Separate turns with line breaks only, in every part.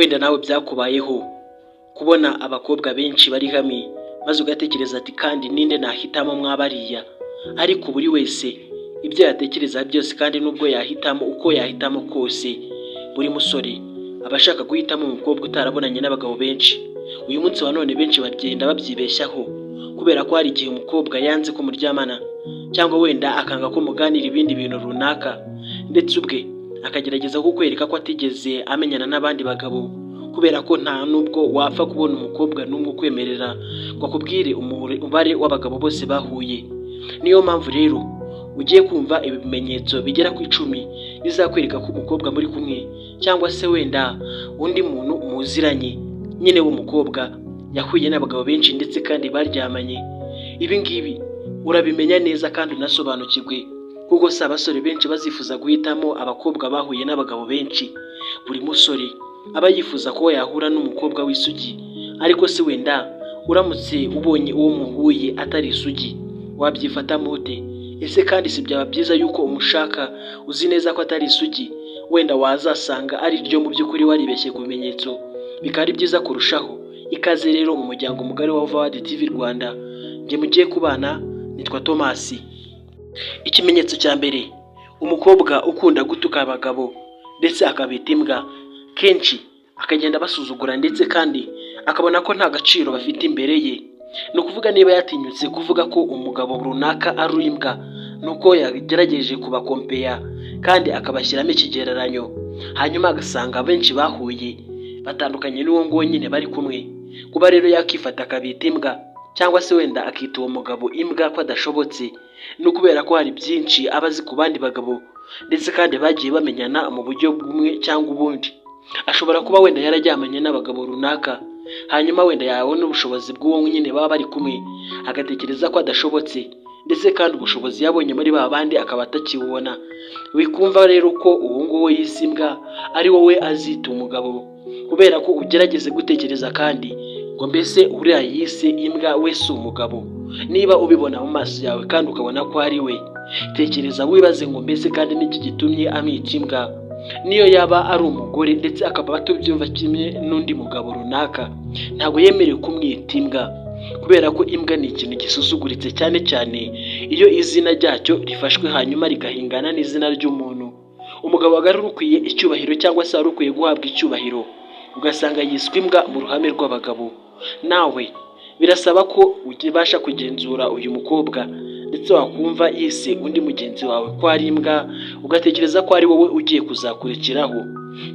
Wenda nawe byakubayeho kubona abakobwa benshi bari hamwe, maze ugatekereza ati: "Kandi ninde nahitamo mwabariya?" Ariko buri wese ibyo yatekereza byose, kandi n'ubwo yahitamo uko yahitamo kose, buri musore aba ashaka guhitamo umukobwa utarabonanye n'abagabo benshi. Uyu munsi wa none benshi bagenda babyibeshyaho, kubera ko hari igihe umukobwa yanze ko muryamana, cyangwa wenda akanga ko muganira ibindi bintu runaka, ndetse ubwe akagerageza kukwereka ko atigeze amenyana n'abandi bagabo, kubera ko nta nubwo wapfa kubona umukobwa n'umwe ukwemerera ngo akubwire umubare w'abagabo bose bahuye. Niyo mpamvu rero ugiye kumva ibi bimenyetso bigera ku 10 bizakwereka ko umukobwa muri kumwe, cyangwa se wenda undi muntu muziranye nyine w'umukobwa, yahuye n'abagabo benshi ndetse kandi baryamanye. Ibi ngibi urabimenya neza kandi unasobanukirwe, kuko si abasore benshi bazifuza guhitamo abakobwa bahuye n'abagabo benshi. Buri musore aba yifuza ko yahura n'umukobwa w'isugi, ariko se wenda uramutse ubonye uwo muhuye atari isugi, wabyifatamo ute? Ese kandi si byaba byiza yuko umushaka uzi neza ko atari isugi, wenda wazasanga ari ryo mu by'ukuri waribeshye ku bimenyetso, bikaba ari byiza kurushaho? Ikaze rero mu muryango mugari wa Vawadi TV Rwanda. Njye mugiye kubana nitwa Tomasi. Ikimenyetso cya mbere: umukobwa ukunda gutuka abagabo ndetse akabita imbwa, kenshi akagenda abasuzugura, ndetse kandi akabona ko nta gaciro bafite imbere ye. Ni ukuvuga, niba yatinyutse kuvuga ko umugabo runaka ari imbwa, ni uko yagerageje kubakompeya kandi akabashyiramo ikigereranyo, hanyuma agasanga benshi bahuye batandukanye n'uwo nguwo nyine bari kumwe. Kuba rero yakifata akabita imbwa, cyangwa se wenda akita uwo mugabo imbwa, ko adashobotse, ni ukubera ko hari byinshi aba azi ku bandi bagabo, ndetse kandi bagiye bamenyana mu buryo bumwe cyangwa ubundi. Ashobora kuba wenda yararyamanye n'abagabo runaka, hanyuma wenda yabona ubushobozi bw'uwo nyine baba bari kumwe, agatekereza ko adashobotse, ndetse kandi ubushobozi yabonye muri ba bandi akaba atakibubona. Wikumva rero ko uwo nguwo yise imbwa ari wowe azita umugabo, kubera ko ugerageze gutekereza kandi ngo: "Mbese uriya yise imbwa we si umugabo?" Niba ubibona mu maso yawe kandi ukabona ko ari we, tekereza wibaze ngo: "Mbese kandi n'iki gitumye amwica imbwa?" Niyo yaba ari umugore ndetse akaba atabyumva kimwe n'undi mugabo runaka, ntabwo yemerewe kumwita imbwa, kubera ko imbwa ni ikintu gisuzuguritse, cyane cyane iyo izina ryacyo rifashwe hanyuma rigahingana n'izina ry'umuntu. Umugabo wari ukwiye icyubahiro, cyangwa se wari ukwiye guhabwa icyubahiro, ugasanga yiswe imbwa mu ruhame rw'abagabo. Nawe birasaba ko ubasha kugenzura uyu mukobwa, ndetse wakumva yise undi mugenzi wawe ko ari imbwa, ugatekereza ko ari wowe ugiye kuzakurikiraho.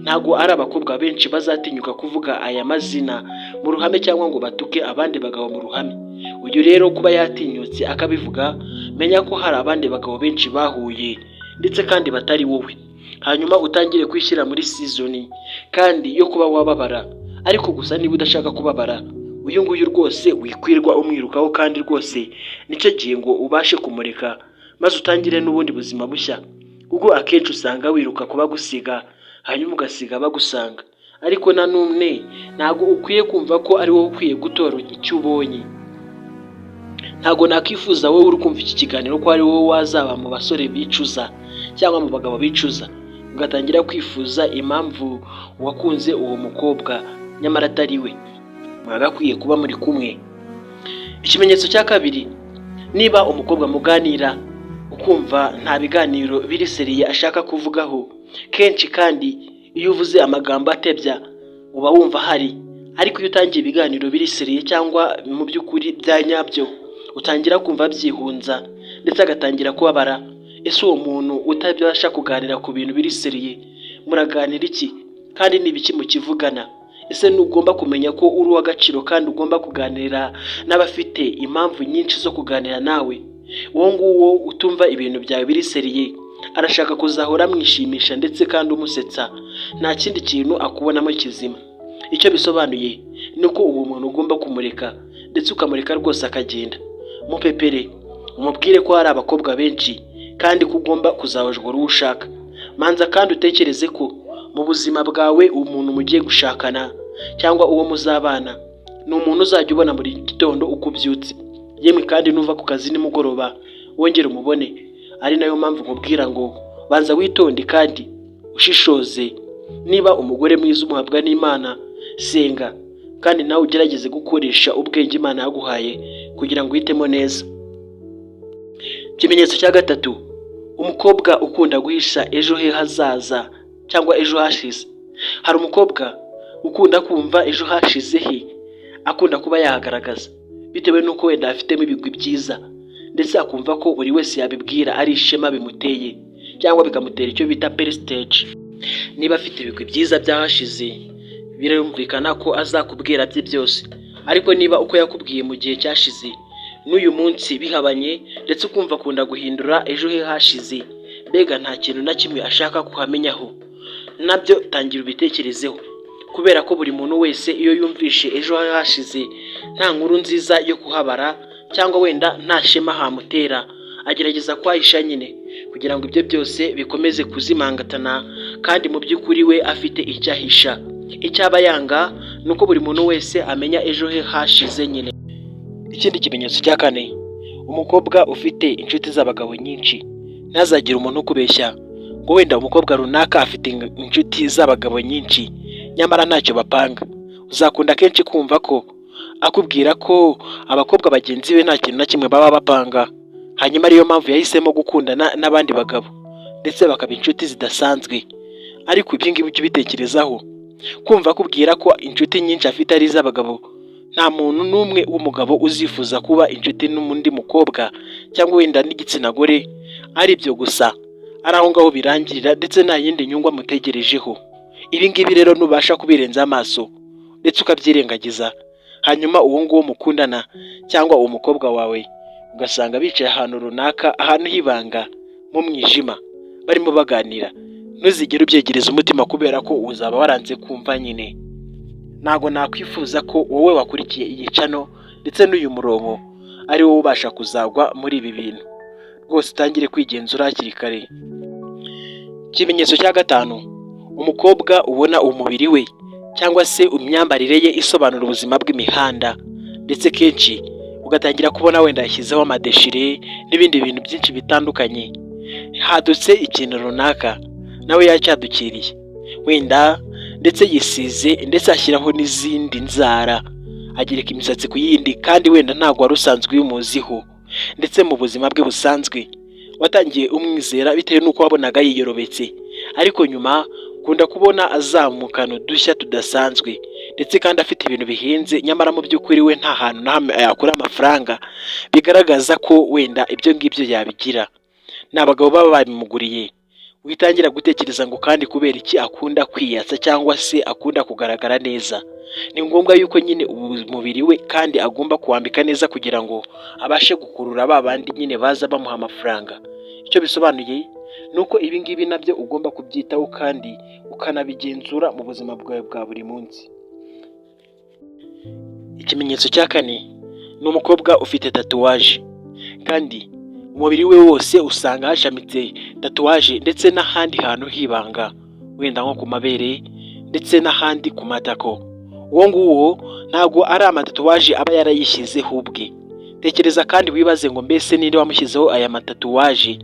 Ntabwo ari abakobwa benshi bazatinyuka kuvuga aya mazina mu ruhame, cyangwa ngo batuke abandi bagabo mu ruhame. Uyu rero kuba yatinyutse akabivuga, menya ko hari abandi bagabo benshi bahuye ndetse kandi batari wowe, hanyuma utangire kwishyira muri season kandi yo kuba wababara. Ariko gusa niba udashaka kubabara, uyu nguyu rwose wikwirwa umwirukaho, kandi rwose nicyo gihe ngo ubashe kumureka maze utangire n'ubundi buzima bushya, kuko akenshi usanga wiruka kuba gusiga, hanyuma ugasiga bagusanga. Ariko nanone ntabwo ukwiye kumva ko ari wowe ukwiye gutora icyo ubonye. Ntabwo nakwifuza, wowe uri kumva iki kiganiro, ko ari wowe wazaba mu basore bicuza cyangwa mu bagabo bicuza, ugatangira kwifuza impamvu wakunze uwo mukobwa nyamara atari we mwagakwiye kuba muri kumwe. Ikimenyetso cya kabiri: niba umukobwa muganira ukumva nta biganiro biri sérieux ashaka kuvugaho kenshi, kandi iyo uvuze amagambo atebya uba wumva hari, ariko iyo utangiye ibiganiro biri sérieux cyangwa mu by'ukuri bya nyabyo, utangira kumva byihunza ndetse agatangira kubabara. Ese uwo muntu utabasha kuganira ku bintu biri sérieux, muraganira iki, kandi ni ibiki mukivugana? Ese ntugomba kumenya ko uri uw'agaciro kandi ugomba kuganira n'abafite impamvu nyinshi zo kuganira nawe? Uwo nguwo utumva ibintu byawe biri sérieux arashaka kuzahora amwishimisha ndetse kandi umusetsa, nta kindi kintu akubonamo kizima. Icyo bisobanuye ni uko uwo muntu ugomba kumureka, ndetse ukamureka rwose akagenda. Mupepere, umubwire ko hari abakobwa benshi kandi ko ugomba kuzabajura uwo ushaka. Manza kandi utekereze ko mu buzima bwawe umuntu mugiye gushakana cyangwa uwo muzabana ni umuntu uzajya ubona buri gitondo uko ubyutse, yemwe kandi nuva ku kazi nimugoroba wongere umubone. Ari nayo mpamvu nkubwira ngo banza witonde kandi ushishoze. Niba umugore mwiza umuhabwa n'Imana, senga kandi nawe ugerageze gukoresha ubwenge Imana yaguhaye kugira ngo uhitemo neza. Ikimenyetso cya gatatu, umukobwa ukunda guhisha ejo he hazaza cyangwa ejo hashize. Hari umukobwa ukunda kumva ejo hashize he akunda kuba yahagaragaza, bitewe n'uko wenda afitemo ibigwi byiza, ndetse akumva ko buri wese yabibwira ari ishema bimuteye cyangwa bikamutera icyo bita prestige. Niba afite ibigwi byiza by'ahashize, birumvikana ko azakubwira bye byose, ariko niba uko yakubwiye mu gihe cyashize n'uyu munsi bihabanye, ndetse ukumva akunda guhindura ejo he hashize, mbega nta kintu na kimwe ashaka kuhamenyaho, nabyo tangira ubitekerezeho, kubera ko buri muntu wese iyo yumvishe ejo he hashize nta nkuru nziza yo kuhabara cyangwa wenda nta shema hamutera, agerageza kuhahisha nyine kugira ngo ibyo byose bikomeze kuzimangatana, kandi mu by'ukuri we afite icyo ahisha. Icyo aba yanga ni uko buri muntu wese amenya ejo he hashize nyine. Ikindi kimenyetso cya kane, umukobwa ufite inshuti z'abagabo nyinshi. Ntazagire umuntu ukubeshya ngo wenda umukobwa runaka afite inshuti z'abagabo nyinshi, nyamara ntacyo bapanga. Uzakunda kenshi kumva ko akubwira ko abakobwa bagenzi be nta kintu na kimwe baba bapanga, hanyuma ariyo mpamvu yahisemo gukundana n'abandi bagabo ndetse bakaba inshuti zidasanzwe. Ariko ibyo ngibyo ujye ubitekerezaho, kumva akubwira ko inshuti nyinshi afite ari iz'abagabo, nta muntu n'umwe w'umugabo uzifuza kuba inshuti n'undi mukobwa cyangwa wenda n'igitsina gore, ari ibyo gusa, ari aho ngaho birangirira ndetse nta yindi nyungu amutegerejeho. Ibi ngibi rero nubasha kubirenza amaso ndetse ukabyirengagiza, hanyuma uwo nguwo mukundana cyangwa uwo mukobwa wawe ugasanga bicaye ahantu runaka, ahantu h'ibanga mu mwijima barimo baganira, ntuzigere ubyegereza umutima kubera ko uzaba waranze kumva nyine. Ntabwo nakwifuza ko wowe wakurikiye iyi channel ndetse n'uyu murongo ari wowe ubasha kuzagwa muri ibi bintu. Rwose utangire kwigenzura hakiri kare. Ikimenyetso cya gatanu, umukobwa ubona umubiri we cyangwa se imyambarire ye isobanura ubuzima bw'imihanda, ndetse kenshi ugatangira kubona wenda yashyizeho amadeshire n'ibindi bintu byinshi bitandukanye. Hadutse ikintu runaka nawe yacyadukiriye wenda, ndetse yisize ndetse ashyiraho n'izindi nzara, agereka imisatsi ku yindi, kandi wenda ntabwo wari usanzwe ubimuziho, ndetse mu buzima bwe busanzwe watangiye umwizera bitewe n'uko wabonaga yiyorobetse, ariko nyuma ukunda kubona azamukana udushya tudasanzwe, ndetse kandi afite ibintu bihenze, nyamara mu by'ukuri we nta hantu na hamwe yakura amafaranga bigaragaza ko wenda ibyo ngibyo yabigira. Ni abagabo baba babimuguriye. Witangira gutekereza ngo kandi kubera iki akunda kwiyatsa cyangwa se akunda kugaragara neza. Ni ngombwa yuko nyine umubiri we kandi agomba kuwambika neza kugira ngo abashe gukurura ba bandi nyine baza bamuha amafaranga. Icyo bisobanuye ni uko ibi ngibi nabyo ugomba kubyitaho kandi ukanabigenzura mu buzima bwawe bwa buri munsi. Ikimenyetso cya kane ni umukobwa ufite tatouage, kandi umubiri we wose usanga hashamitse tatouage ndetse n'ahandi hantu h'ibanga, wenda nko ku mabere ndetse n'ahandi ku matako. Uwo nguwo ntabwo ari amatatouage aba yarayishyizeho ubwe. Tekereza kandi wibaze ngo mbese ninde wamushyizeho aya matatouage?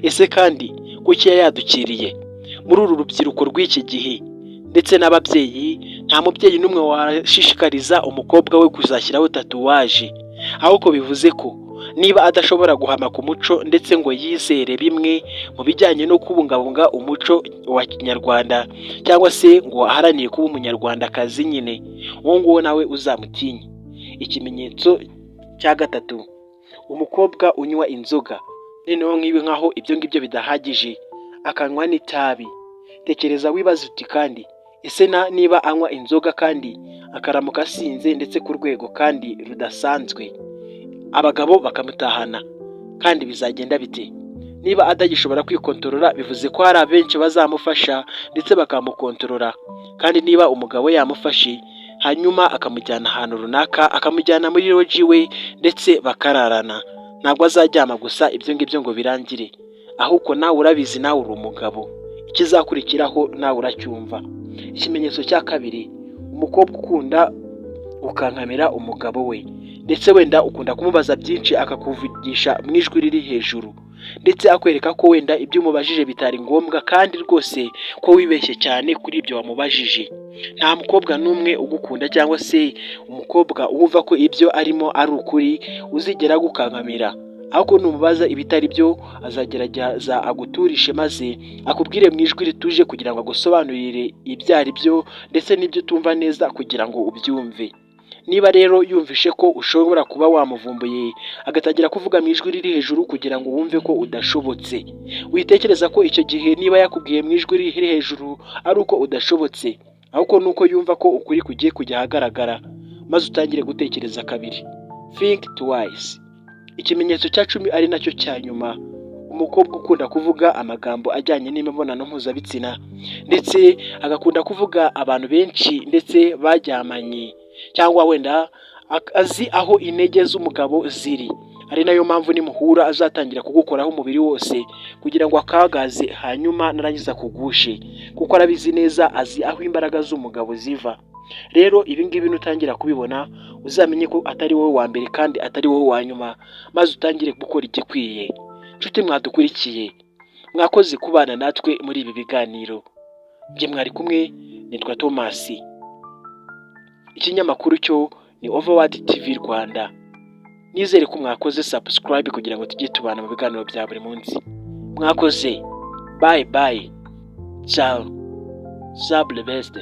Ese kandi kuki yayadukiriye? Muri uru rubyiruko rw'iki gihe ndetse n'ababyeyi, nta mubyeyi n'umwe washishikariza umukobwa we kuzashyiraho tatouage, ahubwo bivuze ko niba adashobora guhama ku muco ndetse ngo yizere bimwe mu bijyanye no kubungabunga umuco wa kinyarwanda cyangwa se ngo aharanire kuba umunyarwandakazi nyine, uwo nguwo nawe uzamutinye. Ikimenyetso cya gatatu, umukobwa unywa inzoga, noneho nk'ibi nkaho ibyo ngibyo bidahagije akanywa n'itabi. Tekereza wibaze uti kandi ese niba anywa inzoga kandi akaramuka asinze ndetse ku rwego kandi rudasanzwe, abagabo bakamutahana, kandi bizagenda bite? Niba atagishobora kwikontorora, bivuze ko hari abenshi bazamufasha ndetse bakamukontorora, kandi niba umugabo yamufashe hanyuma akamujyana ahantu runaka, akamujyana muri lodge iwe ndetse bakararana, ntabwo azaryama gusa ibyo ngibyo ngo birangire, ahubwo nawe urabizi, nawe uri umugabo, ikizakurikiraho nawe uracyumva. Ikimenyetso cya kabiri, umukobwa ukunda gukankamira umugabo we, ndetse wenda ukunda kumubaza byinshi akakuvugisha mu ijwi riri hejuru. ndetse akwereka ko wenda ibyo umubajije bitari ngombwa, kandi rwose ko wibeshye cyane kuri ibyo wamubajije. Nta mukobwa n'umwe ugukunda cyangwa se umukobwa wumva ko ibyo arimo ari ukuri uzigera agukankamira, ahubwo numubaza ibitari byo azagerageza aguturishe, maze akubwire mu ijwi rituje kugira ngo agusobanurire ibyo ari byo ndetse n'ibyo utumva neza kugira ngo ubyumve. Niba rero yumvishe ko ushobora kuba wamuvumbuye, agatangira kuvuga mu ijwi riri hejuru kugira ngo wumve ko udashobotse, witekereza ko icyo gihe niba yakubwiye mu ijwi riri hejuru ari uko udashobotse, ahubwo ni uko yumva ko ukuri kugiye kujya ahagaragara, maze utangire gutekereza kabiri, think twice. Ikimenyetso cya 10 ari nacyo cya nyuma: umukobwa ukunda kuvuga amagambo ajyanye n'imibonano mpuzabitsina, ndetse agakunda kuvuga abantu benshi ndetse baryamanye, cyangwa wenda azi aho intege z'umugabo ziri, ari nayo mpamvu nimuhura azatangira kugukoraho umubiri wose kugira ngo akagaze, hanyuma narangiza akugushe, kuko arabizi neza, azi aho imbaraga z'umugabo ziva. Rero ibi ngibi nutangira kubibona, uzamenye ko atari wowe wa mbere kandi atari wowe wa nyuma, maze utangire gukora igikwiye. Nshuti mwadukurikiye, mwakoze kubana natwe muri ibi biganiro. Njye mwari kumwe nitwa Thomas, ikinyamakuru cyo ni Overworld TV Rwanda. Nizere ko mwakoze subscribe kugira ngo tujye tubana mu biganiro bya buri munsi. Mwakoze, bye bye, ciao, sable best.